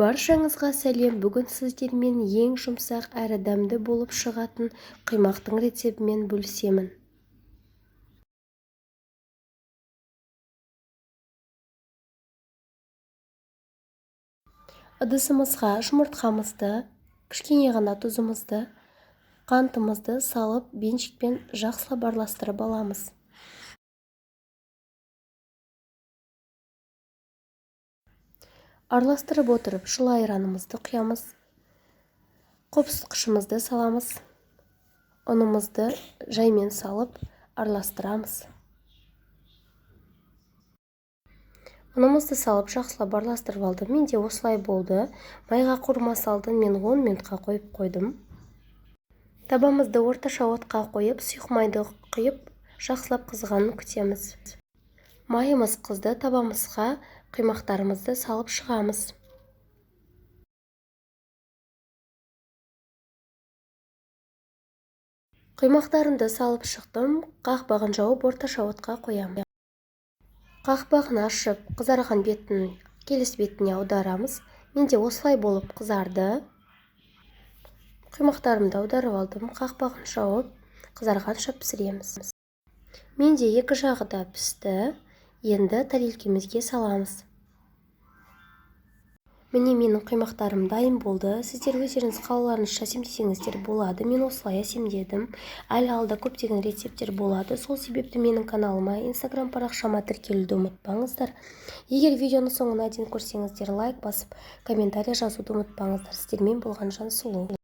Баршаңызға сәлем! Бүгін сіздермен ең жұмсақ әрі дәмді болып шығатын құймақтың рецептімен бөлісемін. Ыдысымызға жұмыртқамызды, кішкене ғана тұзымызды, қантымызды салып, венчикпен жақсылап араластырып аламыз. Араластырып отырып, жылы айранымызды құямыз, қопсытқышымызды саламыз, ұнымызды жаймен салып араластырамыз. Ұнымызды салып жақсылап араластырып алдым. Менде осылай болды. Майға қуырмас алдын мен 10 минутқа қойып қойдым. Табамызды орташа отқа қойып, сұйық майды құйып, жақсылап қызғанын күтеміз. Майымыз қызды, табамызға құймақтарымызды салып шығамыз. Құймақтарымды салып шықтым, қақпағын жауып орташа отқа қоямын. Қақпағын ашып, қызарған бетін келесі бетіне аударамыз. Менде осылай болып қызарды. Құймақтарымды аударып алдым, қақпағын жауып, қызарғанша пісіреміз. Менде екі жағы да пісті. Енді тарелкемізге саламыз. Міне, менің құймақтарым дайын болды. Сіздер өздеріңіз қалауларыңызша әсемдесеңіздер болады. Мен осылай әсемдедім. Әлі алда көптеген рецепттер болады. Сол себепті менің каналыма, Инстаграм парақшама тіркелуді ұмытпаңыздар. Егер видеоны соңына дейін көрсеңіздер, лайк басып, комментарий жазуды ұмытпаңыздар. Сіздермен болған Жансұлу.